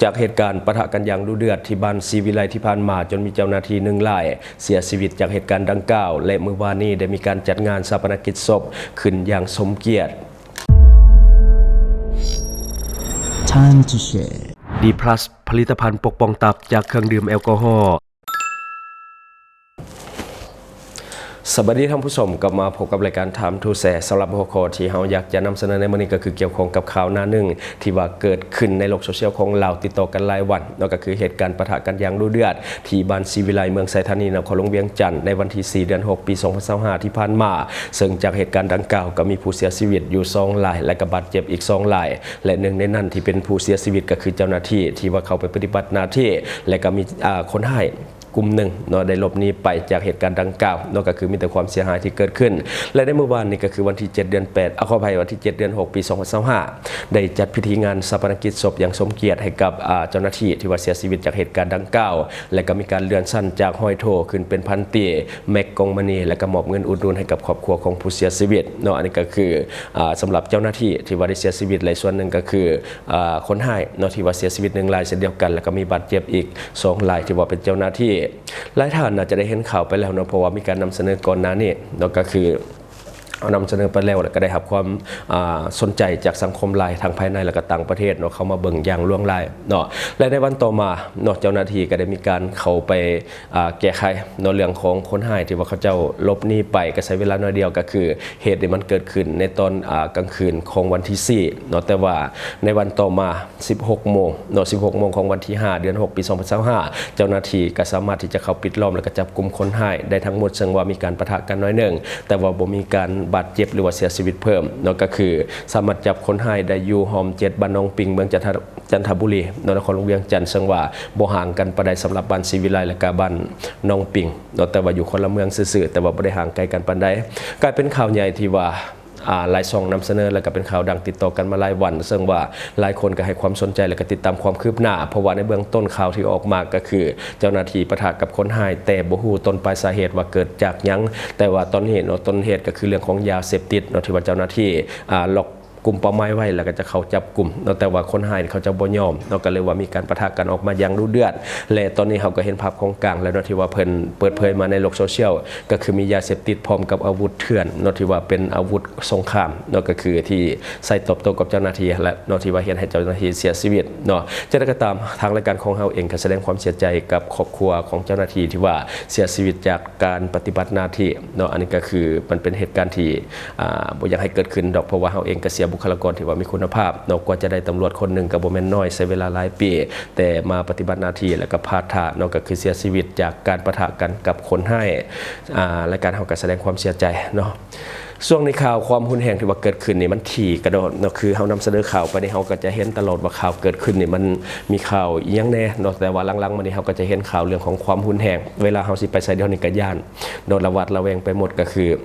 ຈາກເຫດການປະທະກັນຢ່າງດຸເດືອດທີ່ບ້ານສີວິໄລທີ່ຜ່ານມາ, ຈົນມີເຈົ້າໜ້າທີ່ໜຶ່ງລາຍເສຍຊີວິດຈາກເຫດການດັ່ງກ່າວ ແລະ ມື້ວານນີ້ໄດ້ມີການຈັດງານຊາປະນະກິດສົບຂຶ້ນຢ່າງສົມກຽດ. Time to share. ດີພລັສ ຜະລິດຕະພັນປົກປ້ອງຕັບຈາກເຄື່ອງດື່ມແອລກໍຮໍ. ສະບາຍດີທ່ານຜູ້ຊົມ, ກັບມາພົບກັບລາຍການ Time to Share. ສຳລັບຫົວຂໍ້ທີ່ເຮົາຢາກຈະນຳສະເໜີໃນມື້ນີ້ ກໍຄືກ່ຽວຂ້ອງກັບຂ່າວໜ້າໜຶ່ງທີ່ວ່າເກີດຂຶ້ນໃນໂລກໂຊຊຽວຂອງລາວຕິດຕໍ່ກັນຫຼາຍວັນເນາະ, ກໍຄືເຫດການປະທະກັນຢ່າງດຸເດືອດທີ່ບ້ານສີວິໄລ ເມືອງໄຊທານີ ນະຄອນຫຼວງວຽງຈັນ ໃນວັນທີສີ່ ເດືອນຫົກ ປີສອງພັນຊາວຫ້າທີ່ຜ່ານມາ, ເຊິ່ງຈາກເຫດການດັ່ງກ່າວກໍມີຜູ້ເສຍຊີວິດຢູ່ສອງລາຍ ແລະ ກໍບາດເຈັບອີກສອງລາຍ ແລະ ໜຶ່ງໃນນັ້ນທີ່ເປັນຜູ້ເສຍຊີວິດກໍຄືເຈົ້າໜ້າທີ່ທີ່ວ່າເຂົ້າໄປປະຕິບັດໜ້າທີ່ ແລະ ກໍມີ ອາ ຄົນຮ້າຍ ກຸ່ມໜຶ່ງເນາະ ໄດ້ຫຼົບໜີໄປຈາກເຫດການດັ່ງກ່າວເນາະ, ກໍຄືມີແຕ່ຄວາມເສຍຫາຍທີ່ເກີດຂຶ້ນ. ແລະ ໃນມື້ວານນີ້ ກໍຄືວັນທີເຈັດ ເດືອນແປດ ອາ ຂໍອະໄພ ວັນທີເຈັດ ເດືອນຫົກ ປີສອງພັນຊາວຫ້າ ໄດ້ຈັດພິທີງານຊາປະນະກິດສົບຢ່າງສົມກຽດໃຫ້ກັບ ອາ ເຈົ້າໜ້າທີ່ທີ່ວ່າເສຍຊີວິດຈາກເຫດການດັ່ງກ່າວ ແລະ ກໍມີການເລື່ອນຊັ້ນຈາກຮ້ອຍໂທຂຶ້ນເປັນພັນຕີ ແມັກ ກອງມະນີ ແລະ ກໍມອບເງິນອຸດໜູນໃຫ້ກັບຄອບຄົວຂອງຜູ້ເສຍຊີວິດເນາະ. ອັນນີ້ກໍຄື ອາ ສຳລັບເຈົ້າໜ້າທີ່ທີ່ວ່າໄດ້ເສຍຊີວິດ ແລະ ສ່ວນໜຶ່ງກໍຄື ອາ ຄົນຮ້າຍເນາະ ທີ່ວ່າເສຍຊີວິດໜຶ່ງລາຍເຊັ່ນດຽວກັນ ແລ້ວກໍມີບາດເຈັບອີກສອງລາຍ ທີ່ວ່າເປັນເຈົ້າໜ້າທີ່. ຫຼາຍທ່ານອາດຈະໄດ້ເຫັນຂ່າວໄປແລ້ວເນາະ ເພາະວ່າມີການນຳສະເໜີກ່ອນໜ້ານີ້ເນາະ, ກໍຄືເຮົານຳສະເໜີໄປແລ້ວ ແລ້ວກໍໄດ້ຮັບຄວາມ ອາ ສົນໃຈຈາກສັງຄົມຫຼາຍ ທັງພາຍໃນ ແລ້ວກໍຕ່າງປະເທດເນາະ ເຂົ້າມາເບິ່ງຢ່າງຫຼວງຫຼາຍເນາະ. ແລະ ໃນວັນຕໍ່ມາເນາະ ເຈົ້າໜ້າທີ່ກໍໄດ້ມີການເຂົ້າໄປ ອາ ແກ້ໄຂເນາະ ເລື່ອງຂອງຄົນຮ້າຍທີ່ວ່າເຂົາເຈົ້າຫຼົບໜີໄປ ກໍໃຊ້ເວລາໜ້ອຍດຽວ ກໍຄືເຫດນີ້ມັນເກີດຂຶ້ນໃນຕອນ ອາ ກາງຄືນຂອງວັນທີສີ່ເນາະ, ແຕ່ວ່າໃນວັນຕໍ່ມາ ສິບຫົກໂມງເນາະ ສິບຫົກໂມງຂອງວັນທີຫ້າ ເດືອນຫົກ ປີສອງພັນຊາວຫ້າ ເຈົ້າໜ້າທີ່ກໍສາມາດທີ່ຈະເຂົ້າປິດລ້ອມ ແລ້ວກໍຈັບກຸມຄົນຮ້າຍໄດ້ທັງໝົດ, ເຊິ່ງວ່າມີການປະທະກັນໜ້ອຍໜຶ່ງ ແຕ່ວ່າບໍ່ມີການບາດເຈັບ ຫຼືວ່າເສຍຊີວິດເພີ່ມເນາະ, ກໍຄືສາມາດຈັບຄົນຮ້າຍໄດ້ຢູ່ຮ່ອມເຈັດ ບ້ານໜອງປິງ ເມືອງຈັນທະ ຈັນທະບູລີເນາະ ນະຄອນຫຼວງວຽງຈັນ, ເຊິ່ງວ່າບໍ່ຫ່າງກັນປານໃດສຳລັບບ້ານສີວິໄລ ແລະກະບ້ານໜອງປິງເນາະ, ແຕ່ວ່າຢູ່ຄົນລະເມືອງຊື່ໆ ແຕ່ວ່າບໍ່ໄດ້ຫ່າງໄກກັນປານໃດ. ກາຍເປັນຂ່າວໃຫຍ່ທີ່ວ່າ ອາ ຫຼາຍຊ່ອງນຳສະເໜີ ແລະກະເປັນຂ່າວດັງຕິດຕໍ່ກັນມາຫຼາຍວັນ, ເຊິ່ງວ່າຫຼາຍຄົນກະໃຫ້ຄວາມສົນໃຈ ແລະກະຕິດຕາມຄວາມຄືບໜ້າ, ເພາະວ່າໃນເບື້ອງຕົ້ນຂ່າວທີ່ອອກມາກະຄື ເຈົ້າໜ້າທີ່ປະທະກັບຄົນຮ້າຍ ແຕ່ບໍ່ຮູ້ຕົ້ນປາຍສາເຫດວ່າເກີດຈາກຫຍັງ, ແຕ່ວ່າຕອນນີ້ເນາະ ຕົ້ນເຫດກະຄືເລື່ອງຂອງຢາເສບຕິດເນາະ ທີ່ວ່າເຈົ້າໜ້າທີ່ ອາ ລັອກ ກຸ່ມເປົ້າໝາຍໄວ້ ແລ້ວກໍຈະເຂົ້າຈັບກຸມເນາະ, ແຕ່ວ່າຄົນຮ້າຍເຂົາເຈົ້າບໍ່ຍອມເນາະ, ກໍເລີຍວ່າມີການປະທະກັນອອກມາຢ່າງດຸເດືອດ. ແລະຕອນນີ້ເຮົາກໍເຫັນພາບຂອງກາງແລ້ວເນາະ ທີ່ວ່າເພິ່ນເປີດເຜີຍມາໃນໂລກໂຊຊຽວ ກໍຄືມີຢາເສບຕິດພ້ອມກັບອາວຸດເຖື່ອນເນາະ ທີ່ວ່າເປັນອາວຸດສົງຄາມເນາະ, ກໍຄືທີ່ໃຊ້ຕອບໂຕ້ກັບເຈົ້າໜ້າທີ່ຫັ້ນແຫຼະເນາະ, ທີ່ວ່າເຮັດໃຫ້ເຈົ້າໜ້າທີ່ເສຍຊີວິດເນາະ. ຈັ່ງໃດກໍຕາມ ທາງລາຍການຂອງເຮົາເອງກໍສະແດງຄວາມເສຍໃຈກັບຄອບຄົວຂອງເຈົ້າໜ້າທີ່ທີ່ວ່າເສຍຊີວິດຈາກ ການປະຕິບັດໜ້າທີ່ເນາະ, ອັນນີ້ກໍຄືມັນເປັນເຫດການທີ່ ອາ ບໍ່ຢາກໃຫ້ເກີດຂຶ້ນດອກ, ເພາະວ່າເຮົາເອງກໍເສຍບຸກຄະລາກອນທີ່ວ່າມີຄຸນນະພາບເນາະ, ກວ່າຈະໄດ້ຕຳຫຼວດຄົນໜຶ່ງກໍບໍ່ແມ່ນໜ້ອຍ, ໃຊ້ເວລາຫຼາຍປີ ແຕ່ມາປະຕິບັດໜ້າທີ່ ແລ້ວກໍພາດທ່າເນາະ, ກໍຄືເສຍຊີວິດຈາກການປະທະກັນກັບຄົນຮ້າຍ. ອາ ລາຍການເຮົາກໍສະແດງຄວາມເສຍໃຈເນາະ. ຊ່ວງນີ້ຂ່າວຄວາມຮຸນແຮງທີ່ວ່າເກີດຂຶ້ນນີ້ມັນຖີ່ກະໂດດເນາະ, ຄືເຮົານຳສະເໜີຂ່າວໄປນີ້ ເຮົາກໍຈະເຫັນຕະຫຼອດວ່າຂ່າວເກີດຂຶ້ນນີ້ມັນມີຂ່າວອີ່ຫຍັງແດ່ເນາະ, ແຕ່ວ່າຫຼັງໆມານີ້ເຮົາກໍຈະເຫັນຂ່າວເລື່ອງຂອງຄວາມຮຸນແຮງ. ເວລາເຮົາຊິໄປໃສດຽວນີ້ກໍຢ້ານເນາະ, ລະຫວາດລະແວງໄປໝົດ, ກໍຄື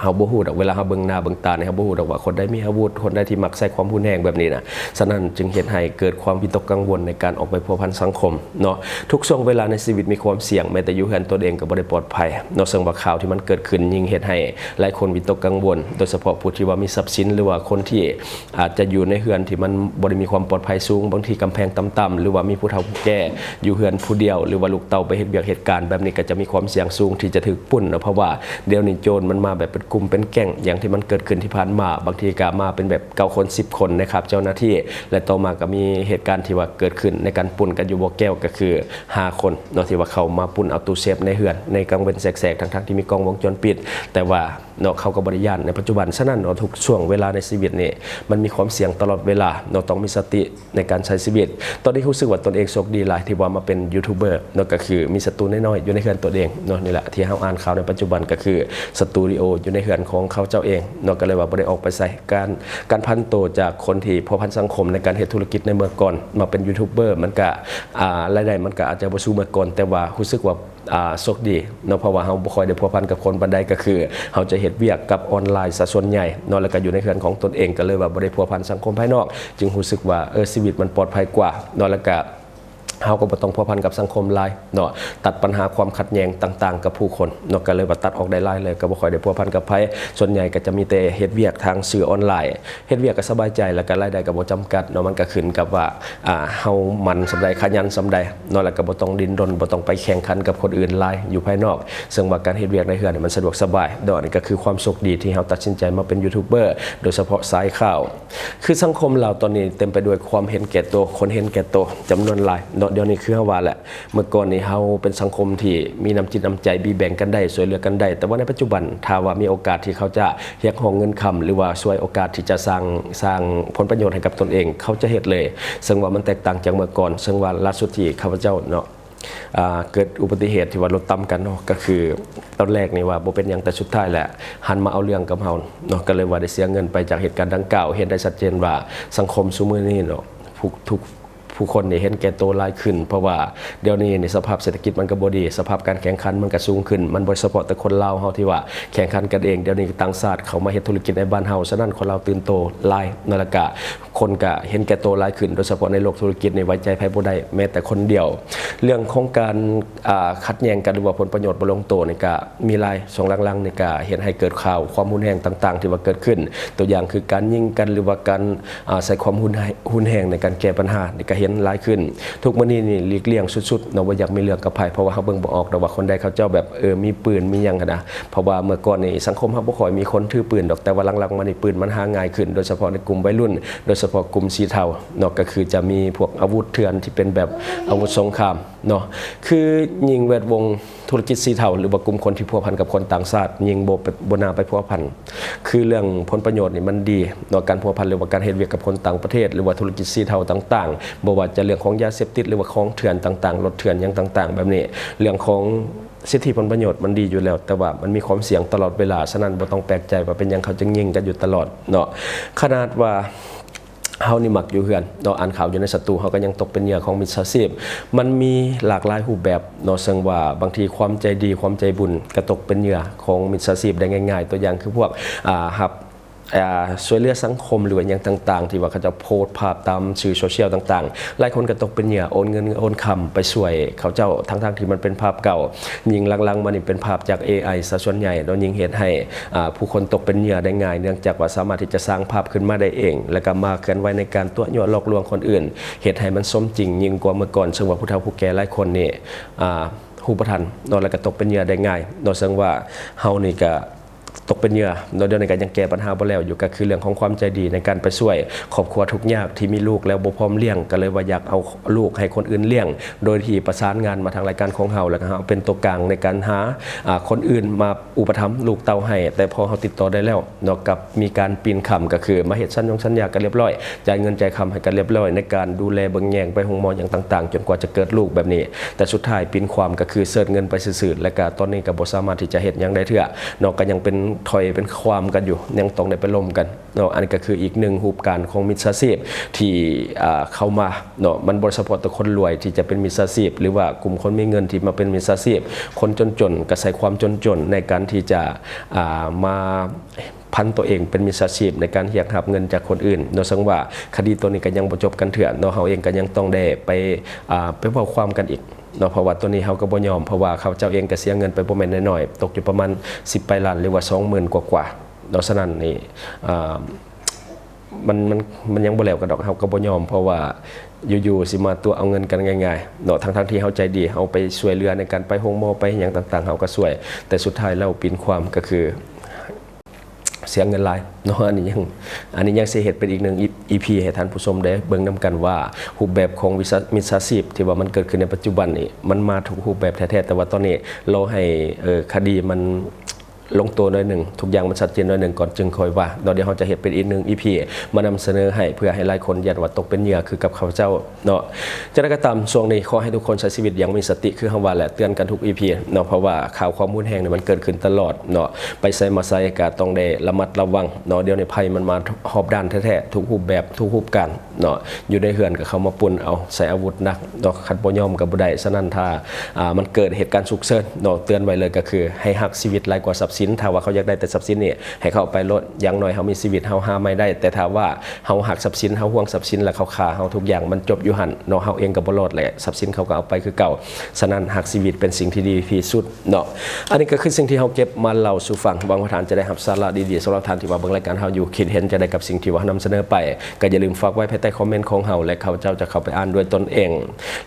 ເຮົາບໍ່ຮູ້ດອກ ເວລາເຮົາເບິ່ງໜ້າເບິ່ງຕານີ້ ເຮົາບໍ່ຮູ້ດອກວ່າຄົນໃດມີອາວຸດ, ຄົນໃດທີ່ມັກໃຊ້ຄວາມຮຸນແຮງແບບນີ້ນະ. ສະນັ້ນຈຶ່ງເຮັດໃຫ້ເກີດຄວາມວິຕົກກັງວົນໃນການອອກໄປພົວພັນສັງຄົມເນາະ. ທຸກຊ່ວງເວລາໃນຊີວິດມີຄວາມສ່ຽງ, ແມ້ແຕ່ຢູ່ເຮືອນຕົນເອງກໍບໍ່ໄດ້ປອດໄພເນາະ, ເຊິ່ງວ່າຂ່າວທີ່ມັນເກີດຂຶ້ນຍິ່ງເຮັດໃຫ້ຫຼາຍຄົນວິຕົກກັງວົນ, ໂດຍສະເພາະຜູ້ທີ່ວ່າມີຊັບສິນ ຫຼືວ່າຄົນທີ່ ອາດຈະຢູ່ໃນເຮືອນທີ່ມັນບໍ່ໄດ້ມີຄວາມປອດໄພສູງ, ບາງທີກຳແພງຕ່ຳໆ ຫຼືວ່າມີຜູ້ເຖົ້າຜູ້ແກ່ຢູ່ເຮືອນຜູ້ດຽວ ຫຼືວ່າລູກເຕົ້າໄປເຮັດວຽກເຮັດການ, ແບບນີ້ກໍຈະມີຄວາມສ່ຽງສູງທີ່ຈະຖືກປຸ້ນເນາະ, ເພາະວ່າດຽວນີ້ໂຈນມັນມາແບບເປັນກຸ່ມເປັນແກ້ງ ຢ່າງທີ່ມັນເກີດຂຶ້ນທີ່ຜ່ານມາ, ບາງທີກໍມາເປັນແບບເກົ້າຄົນ ສິບຄົນ ໃນຄາບເຈົ້າໜ້າທີ່ ແລະ ຕໍ່ມາກໍມີເຫດການທີ່ວ່າເກີດຂຶ້ນໃນການປຸ້ນກັນຢູ່ບໍ່ແກ້ວ ກໍຄືຫ້າຄົນເນາະ ທີ່ວ່າເຂົ້າມາປຸ້ນເອົາຕູ້ເຊຟໃນເຮືອນໃນກາງເວັນແສກໆ ທັງໆທີ່ມີກ້ອງວົງຈອນປິດ, ແຕ່ວ່າ ເນາະ ເຂົາກໍບໍ່ໄດ້ຢ້ານໃນປັດຈຸບັນ. ສະນັ້ນເນາະ ທຸກຊ່ວງເວລາໃນຊີວິດນີ້ ມັນມີຄວາມສ່ຽງຕະຫຼອດເວລາເນາະ, ຕ້ອງມີສະຕິໃນການໃຊ້ຊີວິດ. ຕອນນີ້ຮູ້ສຶກວ່າຕົນເອງໂຊກດີຫຼາຍທີ່ວ່າມາເປັນຢູທູບເບີເນາະ, ກໍຄືມີສະຕູນ້ອຍໆຢູ່ໃນເຮືອນຕົນເອງເນາະ, ນີ້ແຫຼະທີ່ເຮົາອ່ານຂ່າວໃນປັດຈຸບັນ ກໍຄືສະຕູດິໂອຢູ່ໃນເຮືອນຂອງເຂົາເຈົ້າເອງເນາະ, ກໍເລີຍວ່າບໍ່ໄດ້ອອກໄປໃສ. ການ ການຜັນໂຕຈາກຄົນທີ່ພົວພັນສັງຄົມໃນການເຮັດທຸລະກິດໃນເມື່ອກ່ອນ ມາເປັນຢູທູບເບີ ມັນກະ ອາ ລາຍໄດ້ມັນກະອາດຈະບໍ່ສູ້ເມື່ອກ່ອນ, ແຕ່ວ່າຮູ້ສຶກວ່າ ອາ ໂຊກດີເນາະ ເພາະວ່າເຮົາບໍ່ຄ່ອຍໄດ້ພົວພັນກັບຄົນປານໃດ, ກໍຄືເຮົາຈະເຮັດວຽກກັບອອນລາຍຊະສ່ວນໃຫຍ່ເນາະ, ແລ້ວກໍຢູ່ໃນເຮືອນຂອງຕົນເອງ ກໍເລີຍວ່າບໍ່ໄດ້ພົວພັນສັງຄົມພາຍນອກ, ຈຶ່ງຮູ້ສຶກວ່າ ເອີ ຊີວິດມັນປອດໄພກວ່າເນາະ, ແລ້ວກໍ ເຮົາກໍບໍ່ຕ້ອງພົວພັນກັບສັງຄົມຫຼາຍເນາະ, ຕັດບັນຫາຄວາມຂັດແຍ່ງຕ່າງໆກັບຜູ້ຄົນເນາະ, ກໍເລີຍວ່າຕັດອອກໄດ້ຫຼາຍເລີຍ, ກໍບໍ່ຄ່ອຍໄດ້ພົວພັນກັບໃຜ. ສ່ວນໃຫຍ່ກໍຈະມີແຕ່ເຮັດວຽກທາງສື່ອອນລາຍ, ເຮັດວຽກກໍສະບາຍໃຈ ແລ້ວກໍລາຍໄດ້ກໍບໍ່ຈຳກັດເນາະ, ມັນກໍຂຶ້ນກັບວ່າ ອ່າ ເຮົາໝັ່ນສ່ຳໃດ ຂະຫຍັນສ່ຳໃດເນາະ, ແລ້ວກໍບໍ່ຕ້ອງດີ້ນລົນ ບໍ່ຕ້ອງໄປແຂ່ງຂັນກັບຄົນອື່ນຫຼາຍຢູ່ພາຍນອກ. ເຊິ່ງວ່າການເຮັດວຽກໃນເຮືອນນີ້ມັນສະດວກສະບາຍເນາະ, ນີ້ກໍຄືຄວາມໂຊກດີທີ່ເຮົາຕັດສິນໃຈມາເປັນຢູທູບເບີໂດຍສະເພາະສາຍຂ່າວ. ຄືສັງຄົມລາວຕອນນີ້ເຕັມໄປດ້ວຍຄວາມເຫັນແກ່ໂຕ, ຄົນເຫັນແກ່ໂຕຈຳນວນຫຼາຍເນາະ. ດຽວນີ້ຄືເຮົາວ່າແຫຼະ, ເມື່ອກ່ອນນີ້ເຮົາເປັນສັງຄົມທີ່ມີນ້ຳຈິດນ້ຳໃຈ ບີແບ່ງກັນໄດ້ ຊ່ວຍເຫຼືອກັນໄດ້, ແຕ່ວ່າໃນປັດຈຸບັນ ຖ້າວ່າມີໂອກາດທີ່ເຂົາຈະຮຽກຮ້ອງເງິນຄຳ ຫຼືວ່າຊ່ວຍໂອກາດທີ່ຈະສ້າງ ສ້າງຜົນປະໂຫຍດໃຫ້ກັບຕົນເອງ ເຂົາຈະເຮັດເລີຍ. ເຊິ່ງວ່າມັນແຕກຕ່າງຈາກເມື່ອກ່ອນ, ເຊິ່ງວ່າລ່າສຸດທີ່ຂ້າພະເຈົ້າເນາະ ອ່າ ເກີດອຸບັດຕິເຫດທີ່ວ່າລົດຕຳກັນເນາະ, ກໍຄືຕອນແລກນີ້ວ່າບໍ່ເປັນຫຍັງ, ແຕ່ສຸດທ້າຍແຫຼະ ຫັນມາເອົາເລື່ອງກັບເຮົາເນາະ, ກໍເລີຍວ່າໄດ້ເສຍເງິນໄປຈາກເຫດການດັ່ງກ່າວ. ເຫັນໄດ້ຊັດເຈນວ່າສັງຄົມຊຸມື້ນີ້ເນາະ ຜູ້ ທຸກ ຜູ້ຄົນນີ້ເຫັນແກ່ໂຕຫຼາຍຂຶ້ນ, ເພາະວ່າດຽວນີ້ນີ້ສະພາບເສດຖະກິດມັນກໍບໍ່ດີ, ສະພາບການແຂ່ງຂັນມັນກໍສູງຂຶ້ນ, ມັນບໍ່ສະເພາະແຕ່ຄົນລາວເຮົາທີ່ວ່າແຂ່ງຂັນກັນເອງ, ດຽວນີ້ຕ່າງຊາດເຂົ້າມາເຮັດທຸລະກິດໃນບ້ານເຮົາ. ສະນັ້ນຄົນລາວຕື່ນໂຕຫຼາຍເນາະ, ແລ້ວກະຄົນກະເຫັນແກ່ໂຕຫຼາຍຂຶ້ນ, ໂດຍສະເພາະໃນໂລກທຸລະກິດນີ້ໄວ້ໃຈໃຜບໍ່ໄດ້ແມ້ແຕ່ຄົນດຽວ. ເລື່ອງຂອງການ ອ່າ ຂັດແຍ່ງກັນ ຫຼືວ່າຜົນປະໂຫຍດບໍ່ລົງໂຕນີ້ກະມີຫຼາຍ, ຊ່ວງຫຼັງໆນີ້ກະເຮັດໃຫ້ເກີດຂ່າວຄວາມຮຸນແຮງຕ່າງໆທີ່ວ່າເກີດຂຶ້ນ, ຕົວຢ່າງຄືການຍິງກັນ ຫຼືວ່າການ ອາ ໃຊ້ຄວາມຮຸນແຮງ ຮຸນແຮງໃນການແກ້ບັນຫານີ້ກະເຫັນຫຼາຍຂຶ້ນ. ທຸກມື້ນີ້ນີ້ຫຼີກລ່ຽງສຸດໆເນາະ, ບໍ່ຢາກມີເລື່ອງກັບໃຜ, ເພາະວ່າເຮົາເບິ່ງບໍ່ອອກດອກວ່າຄົນໃດເຂົາເຈົ້າແບບ ເອີ ມີປືນມີຫຍັງຫັ້ນນະ. ເພາະວ່າເມື່ອກ່ອນນີ້ສັງຄົມເຮົາບໍ່ຄ່ອຍມີຄົນຖືປືນດອກ, ແຕ່ວ່າຫຼັງໆມານີ້ປືນມັນຫາງ່າຍຂຶ້ນ, ໂດຍສະເພາະໃນກຸ່ມໄວລຸ້ນ, ໂດຍສະເພາະກຸ່ມສີເທົາເນາະ, ກໍຄືຈະມີພວກອາວຸດເຖື່ອນທີ່ເປັນແບບອາວຸດສົງຄາມເນາະ. ຄືຍິ່ງແວດວົງທຸລະກິດສີເທົາ ຫຼືວ່າກຸ່ມຄົນທີ່ພົວພັນກັບຄົນຕ່າງຊາດ ຍິ່ງບໍ່ ບໍ່ໜ້າໄປພົວພັນ. ຄືເລື່ອງຜົນປະໂຫຍດນີ້ມັນດີເນາະ, ການພົວພັນ ຫຼືວ່າການເຮັດວຽກກັບຄົນຕ່າງປະເທດ ຫຼືວ່າທຸລະກິດສີເທົາຕ່າງໆ, ບໍ່ວ່າຈະເລື່ອງຂອງຢາເສບຕິດ ຫຼືວ່າຂອງເຖື່ອນຕ່າງໆ, ລົດເຖື່ອນຫຍັງຕ່າງໆແບບນີ້, ເລື່ອງຂອງສິດທິຜົນປະໂຫຍດມັນດີຢູ່ແລ້ວ, ແຕ່ວ່າມັນມີຄວາມສ່ຽງຕະຫຼອດເວລາ. ສະນັ້ນບໍ່ຕ້ອງແປກໃຈວ່າເປັນຫຍັງເຂົາຈຶ່ງຍິງກັນຢູ່ຕະຫຼອດເນາະ. ຂະໜາດວ່າ ເຮົານີ້ມັກຢູ່ເຮືອນເນາະ, ອ່ານຂ່າວຢູ່ໃນສະຕູ ເຮົາກໍຍັງຕົກເປັນເຫຍື່ອຂອງມິດສາຊີບ. ມັນມີຫຼາກຫຼາຍຮູບແບບເນາະ, ເຊິ່ງວ່າບາງທີຄວາມໃຈດີ ຄວາມໃຈບຸນກໍຕົກເປັນເຫຍື່ອຂອງມິດສາຊີບໄດ້ງ່າຍໆ. ຕົວຢ່າງຄືພວກ ອ່າ ຮັບ ອ່າ ຊ່ວຍເຫຼືອສັງຄົມ ຫຼືວ່າຫຍັງຕ່າງໆ ທີ່ວ່າເຂົາເຈົ້າໂພສພາບຕາມສື່ໂຊຊຽວຕ່າງໆ, ຫຼາຍຄົນກໍຕົກເປັນເຫຍື່ອໂອນເງິນໂອນຄຳໄປຊ່ວຍເຂົາເຈົ້າ, ທັງໆທີ່ມັນເປັນພາບເກົ່າ. ຍິ່ງຫຼັງໆມານີ້ເປັນພາບຈາກເອໄອຊະສ່ວນໃຫຍ່ເນາະ, ຍິ່ງເຮັດໃຫ້ ອ່າ ຜູ້ຄົນຕົກເປັນເຫຍື່ອໄດ້ງ່າຍ ເນື່ອງຈາກວ່າສາມາດທີ່ຈະສ້າງພາບຂຶ້ນມາໄດ້ເອງ ແລ້ວກໍມາເຄື່ອນໄຫວໃນການຕົວະຍົວະຫຼອກລວງຄົນອື່ນ, ເຮັດໃຫ້ມັນສົມຈິງຍິ່ງກວ່າເມື່ອກ່ອນ. ເຊິ່ງວ່າຜູ້ເຖົ້າຜູ້ແກ່ຫຼາຍຄົນນີ້ ອ່າ ຮູ້ບໍ່ທັນເນາະ, ແລ້ວກໍຕົກເປັນເຫຍື່ອໄດ້ງ່າຍເນາະ. ເຊິ່ງວ່າເຮົານີ້ກໍຕົກເປັນເຫຍື່ອເນາະ, ດຽວນີ້ກໍຍັງແກ້ບັນຫາບໍ່ແລ້ວຢູ່, ກໍຄືເລື່ອງຂອງຄວາມໃຈດີໃນການໄປຊ່ວຍຄອບຄົວທຸກຍາກທີ່ມີລູກແລ້ວບໍ່ພ້ອມລ້ຽງ, ກໍເລີຍວ່າຢາກເອົາລູກໃຫ້ຄົນອື່ນລ້ຽງ, ໂດຍທີ່ປະສານງານມາທາງລາຍການຂອງເຮົາ, ແລ້ວກໍເຮົາເປັນຕົວກາງໃນການຫາ ອ່າ ຄົນອື່ນມາ ອຸປະຖຳລູກເຕົ້າໃຫ້, ແຕ່ພໍເຮົາຕິດຕໍ່ໄດ້ແລ້ວເນາະ ກັບມີການປີນຄຳ ກໍຄືມາເຮັດສັນຢອງສັນຍາກັນລຽບລ້ອຍ, ຈ່າຍເງິນຈ່າຍຄຳໃຫ້ກັນລຽບລ້ອຍ ໃນການດູແລເບິ່ງແຍງ ໄປໂຮງໝໍຫຍັງຕ່າງໆ ຈົນກວ່າຈະເກີດລູກແບບນີ້. ແຕ່ສຸດທ້າຍປີນຄວາມກໍຄືເຊີດເງິນໄປຊື່ໆ ແລ້ວກໍຕອນນີ້ກໍບໍ່ສາມາດທີ່ຈະເຮັດຫຍັງໄດ້ເທື່ອເນາະ, ກໍຍັງເປັນຖ້ອຍເປັນຄວາມກັນຢູ່, ຍັງຕ້ອງໄດ້ໄປລົມກັນເນາະ. ອັນນີ້ກໍຄືອີກໜຶ່ງຮູບການຂອງມິດສາຊີບທີ່ ອ່າ ເຂົ້າມາ ເນາະ, ມັນບໍ່ສະເພາະແຕ່ຄົນລວຍທີ່ຈະເປັນມິດສາຊີບ ຫຼືວ່າກຸ່ມຄົນມີເງິນທີ່ມາເປັນມິດສາຊີບ, ຄົນຈົນໆກໍໃຊ້ຄວາມຈົນໆໃນການທີ່ຈະ ອ່າ ມາຜັນຕົວເອງເປັນມິດສາຊີບໃນການຮຽກຮັບເງິນຈາກຄົນອື່ນເນາະ. ເຊິ່ງວ່າຄະດີຕົວນີ້ກໍຍັງບໍ່ຈົບກັນເທື່ອເນາະ, ເຮົາເອງກໍຍັງຕ້ອງໄດ້ໄປ ອ່າ ໄປເວົ້າຄວາມກັນອີກເນາະ, ເພາະວ່າຕົວນີ້ເຮົາກໍບໍ່ຍອມ, ເພາະວ່າເຂົາເຈົ້າເອງກໍເສຍເງິນໄປບໍ່ແມ່ນນ້ອຍໆ, ຕົກຢູ່ປະມານສິບປາຍລ້ານ ຫຼືວ່າສອງໝື່ນກວ່າໆເນາະ. ສະນັ້ນນີ້ ອ່າ ມັນ ມັນ ມັນຍັງບໍ່ແລ້ວກັນດອກ, ເຮົາກໍບໍ່ຍອມ, ເພາະວ່າຢູ່ໆຊິມາຕົວະເອົາເງິນກັນງ່າຍໆເນາະ, ທັງໆທີ່ເຮົາໃຈດີ, ເຮົາໄປຊ່ວຍເຫຼືອໃນການໄປໂຮງໝໍ ໄປຫຍັງຕ່າງໆ ເຮົາກໍຊ່ວຍ, ແຕ່ສຸດທ້າຍແລ້ວປີນຄວາມກໍຄືເສຍເງິນຫຼາຍເນາະ. ອັນນີ້ຍັງ ອັນນີ້ຍັງຊິເຮັດເປັນອີກໜຶ່ງອີພີໃຫ້ທ່ານຜູ້ຊົມໄດ້ເບິ່ງນຳກັນວ່າ ຮູບແບບຂອງວິຊາ ມິດສາຊີບທີ່ວ່າມັນເກີດຂຶ້ນໃນປັດຈຸບັນນີ້ ມັນມາທຸກຮູບແບບແທ້ໆ, ແຕ່ວ່າຕອນນີ້ລໍໃຫ້ ເອີ ຄະດີມັນ ລົງໂຕໜ້ອຍໜຶ່ງ, ທຸກຢ່າງມັນຊັດເຈນໜ້ອຍໜຶ່ງກ່ອນຈຶ່ງຄ່ອຍວ່າເນາະ. ດຽວເຮົາຈະເຮັດເປັນອີກໜຶ່ງອີພີມານຳສະເໜີໃຫ້ ເພື່ອໃຫ້ຫຼາຍຄົນຢ້ານວ່າຕົກເປັນເຫຍື່ອຄືກັບຂ້າພະເຈົ້າເນາະ. ຈັ່ງໃດກໍຕາມ, ຊ່ວງນີ້ຂໍໃຫ້ທຸກຄົນໃຊ້ຊີວິດຢ່າງມີສະຕິ ຄືເຮົາວ່າແຫຼະ, ເຕືອນກັນທຸກອີພີເນາະ, ເພາະວ່າຂ່າວຄວາມຮຸນແຮງນີ້ມັນເກີດຂຶ້ນຕະຫຼອດເນາະ, ໄປໃສມາໃສກໍຕ້ອງໄດ້ລະມັດລະວັງເນາະ. ດຽວນີ້ໄພມັນມາຮອບດ້ານແທ້ໆ, ທຸກຮູບແບບ ທຸກຮູບການ ເນາະ, ຢູ່ໃນເຮືອນກໍເຂົ້າມາປຸ້ນເອົາ, ໃຊ້ອາວຸດໜັກເນາະ, ຄັນບໍ່ຍອມກໍບໍ່ໄດ້. ສະນັ້ນຖ້າ ອ່າ ມັນເກີດເຫດການສຸກເສີນເນາະ, ເຕືອນໄວ້ເລີຍກໍຄືໃຫ້ຮັກຊີວິດຫຼາຍກວ່າຊັບ ສິນ ຖ້າວ່າເຂົາຢາກໄດ້ແຕ່ຊັບສິນນີ້ ໃຫ້ເຂົາເອົາໄປໂລດ. ຢ່າງໜ້ອຍເຮົາມີຊີວິດ ເຮົາຫາໃໝ່ໄດ້, ແຕ່ຖ້າວ່າເຮົາຮັກຊັບສິນ ເຮົາຫວງຊັບສິນ ແລ້ວເຂົາຂ້າເຮົາ ທຸກຢ່າງມັນຈົບຢູ່ຫັ້ນເນາະ, ເຮົາເອງກໍບໍ່ລອດ ແລະ ຊັບສິນເຂົາກໍເອົາໄປຄືເກົ່າ. ສະນັ້ນ ຮັກຊີວິດເປັນສິ່ງທີ່ດີທີ່ສຸດເນາະ. ອັນນີ້ກໍຄືສິ່ງທີ່ເຮົາເກັບມາເລົ່າສູ່ຟັງ. ຫວັງວ່າທ່ານຈະໄດ້ຮັບສາລະດີໆ. ສຳລັບທ່ານທີ່ວ່າເບິ່ງລາຍການເຮົາຢູ່ ຄິດເຫັນຈັ່ງໃດກັບສິ່ງທີ່ວ່າເຮົານຳສະເໜີໄປ? ກໍຢ່າລືມຝາກໄວ້ພາຍໃຕ້ຄອມເມັນຂອງເຮົາ ແລະ ຂ້າພະເຈົ້າຈະເຂົ້າໄປອ່ານດ້ວຍຕົນເອງ.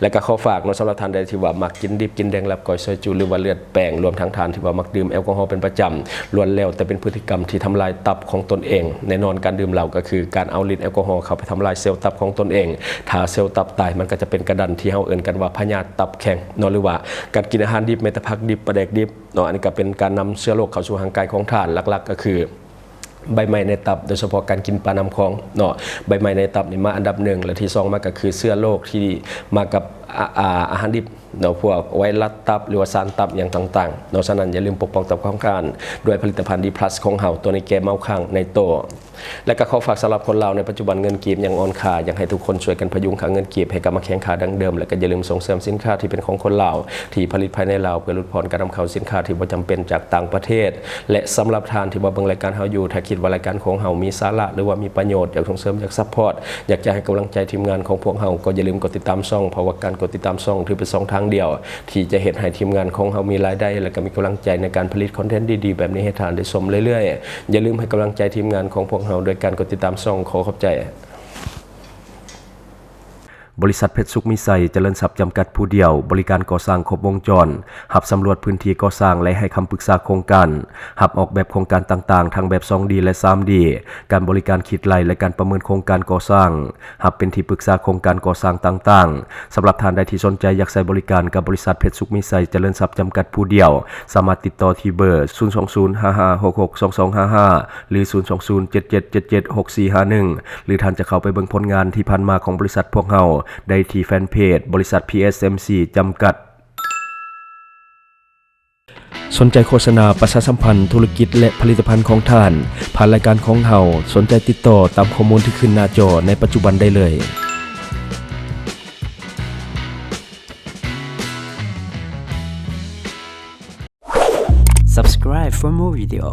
ແລະ ກໍຂໍຝາກເນາະ, ສຳລັບທ່ານໃດທີ່ວ່າມັກກິນດິບກິນແດງ ລາບກ້ອຍ ຊອຍຈຸ ຫຼືວ່າເລືອດແປ້ງ, ລວມທັງທ່ານທີ່ວ່າມັກດື່ມແອລກໍຮໍເປັນປະຈຳ, ລ້ວນແລ້ວແຕ່ເປັນພຶດຕິກຳທີ່ທຳລາຍຕັບຂອງຕົນເອງ. ແນ່ນອນ, ການດື່ມເຫຼົ້າກໍຄືການເອົາລິດແອລກໍຮໍເຂົ້າໄປທຳລາຍເຊວຕັບຂອງຕົນເອງ. ຖ້າເຊວຕັບຕາຍ, ມັນກໍຈະເປັນກະດັນທີ່ເຮົາເອີ້ນກັນວ່າພະຍາດຕັບແຂງເນາະ, ຫຼືວ່າການກິນອາຫານດິບ, ແມ້ແຕ່ຜັກດິບ, ປາແດກດິບເນາະ. ອັນນີ້ກໍເປັນການນຳເຊື້ອໂລກເຂົ້າສູ່ຮ່າງກາຍຂອງທ່ານ. ຫຼັກໆ ກໍຄື ໃບໄມ້ໃນຕັບ, ໂດຍສະເພາະການກິນປານ້ຳຂອງເນາະ, ໃບໄມ້ໃນຕັບນີ້ມາອັນດັບໜຶ່ງ ແລະ ທີສອງມາກໍຄືເຊື້ອໂລກທີ່ມາກັບ ອາ ອາ ອາຫານດິບເນາະ, ພວກໄວຣັສຕັບ ຫຼືວ່າສານຕັບຫຍັງຕ່າງໆເນາະ. ສະນັ້ນ ຢ່າລືມປົກປ້ອງຕັບຂອງທ່ານດ້ວຍຜະລິດຕະພັນ ດີພລັສ ຂອງເຮົາ, ຕົວນີ້ແກ້ເມົາຄ້າງໃນໂຕ. ແລະ ກໍຂໍຝາກສຳລັບຄົນລາວໃນປັດຈຸບັນເງິນກີບຍັງອ່ອນຄ່າ, ຢາກໃຫ້ທຸກຄົນຊ່ວຍກັນພະຍຸງຄ່າເງິນກີບໃຫ້ກັບມາແຂງຄ່າດັ່ງເດີມ, ແລະ ກໍຢ່າລືມສົ່ງເສີມສິນຄ້າທີ່ເປັນຂອງຄົນລາວ ທີ່ຜະລິດພາຍໃນລາວ ເພື່ອຫຼຸດຜ່ອນການນຳເຂົ້າສິນຄ້າທີ່ບໍ່ຈຳເປັນຈາກຕ່າງປະເທດ. ແລະ ສຳລັບທ່ານທີ່ວ່າເບິ່ງລາຍການເຮົາຢູ່, ຖ້າຄິດວ່າລາຍການຂອງເຮົາມີສາລະ ຫຼືວ່າມີປະໂຫຍດ, ຢາກສົ່ງເສີມ, ຢາກຊັບພອດ, ຢາກຈະໃຫ້ກຳລັງໃຈທີມງານຂອງພວກເຮົາ, ກໍຢ່າລືມກົດຕິດຕາມຊ່ອງ, ເພາະວ່າການກົດຕິດຕາມຊ່ອງຖືເປັນຊ່ອງທາງດຽວທີ່ຈະເຮັດໃຫ້ທີມງານຂອງເຮົາມີລາຍໄດ້ ແລະ ກໍມີກຳລັງໃຈໃນການຜະລິດຄອນເທັນດີໆແບບນີ້ໃຫ້ທ່ານໄດ້ຊົມເລື້ອຍໆ. ຢ່າລືມໃຫ້ກຳລັງໃຈທີມງານຂອງພວກເຮົາໂດຍການກົດຕິດຕາມຊ່ອງ. ຂໍຂອບໃຈ. ບໍລິສັດເພັດສຸກມີໄຊຈະເລີນຊັບຈຳກັດຜູ້ດຽວ, ບໍລິການກໍ່ສ້າງຄົບວົງຈອນ, ຮັບສຳຫຼວດພື້ນທີ່ກໍ່ສ້າງ ແລະ ໃຫ້ຄຳປຶກສາໂຄງການ, ຮັບອອກແບບໂຄງການຕ່າງໆ ທັງແບບສອງດີ ແລະ ສາມດີ, ການບໍລິການຄິດໄລ່ ແລະ ການປະເມີນໂຄງການກໍ່ສ້າງ, ຮັບເປັນທີ່ປຶກສາໂຄງການກໍ່ສ້າງຕ່າງໆ. ສຳລັບທ່ານໃດທີ່ສົນໃຈຢາກໃຊ້ບໍລິການກັບບໍລິສັດເພັດສຸກມີໄຊຈະເລີນຊັບຈຳກັດຜູ້ດຽວ, ສາມາດຕິດຕໍ່ທີ່ເບີ ສູນສອງສູນ ຫ້າຫ້າຫົກຫົກ ສອງສອງຫ້າຫ້າ ຫຼື ສູນສອງສູນ ເຈັດເຈັດເຈັດເຈັດ ຫົກສີ່ຫ້າໜຶ່ງ ຫຼື ທ່ານຈະເຂົ້າໄປເບິ່ງຜົນງານທີ່ຜ່ານມາຂອງບໍລິສັດພວກເຮົາໄດ້ທີ່ແຟນເພຈບໍລິສັດ ພີເອັສເອັມຊີ ຈຳກັດ. ສົນໃຈໂຄສະນາປະຊາສຳພັນທຸລະກິດ ແລະ ຜະລິດຕະພັນຂອງທ່ານ ຜ່ານລາຍການຂອງເຮົາ? ສົນໃຈຕິດຕໍ່ຕາມຂໍ້ມູນທີ່ຂຶ້ນໜ້າຈໍໃນປັດຈຸບັນໄດ້ເລີຍ. Subscribe for more video.